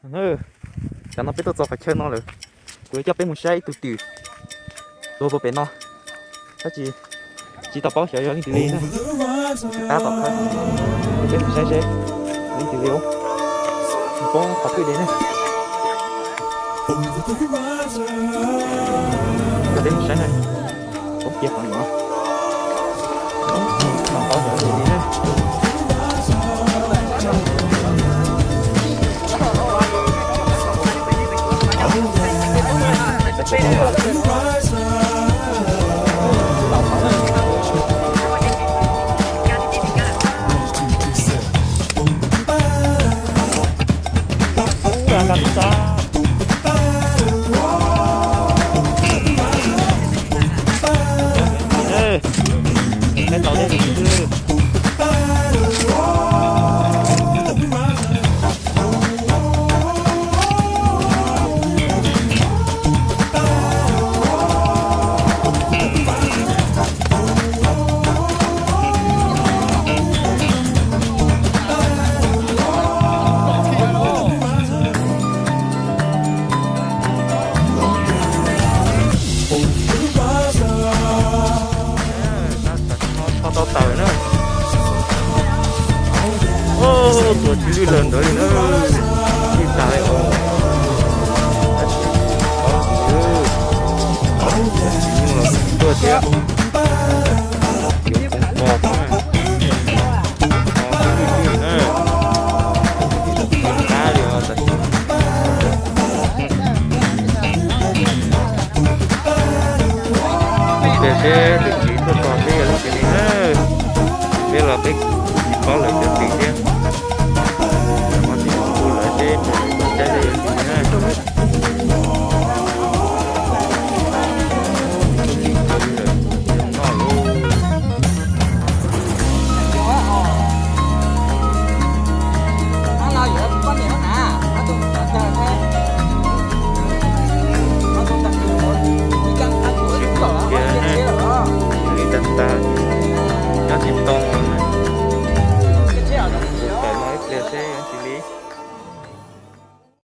Tam sim no peb tuaj txog qhov chaw no lawm, kuv yuav coj peb mus saib ib tug twm tuag puag pem no, tab sis tsis tau paub xyov yog leej twg li na. Tab tom peb mus saib seb leej twg li os. Poob qhov twg li ne. Peb mus saib na, poob kiag qhov no. Tau taws na. Tuag tsis lwj lawm ntawd li na. Tsis tas li os. Tuag thiab. Yuav poob pog na. Qab li os. Tias seb tus txiv tuaj txog peb yog leej twg li na. Peb los peb tsis paub lawv cov txiv thiab.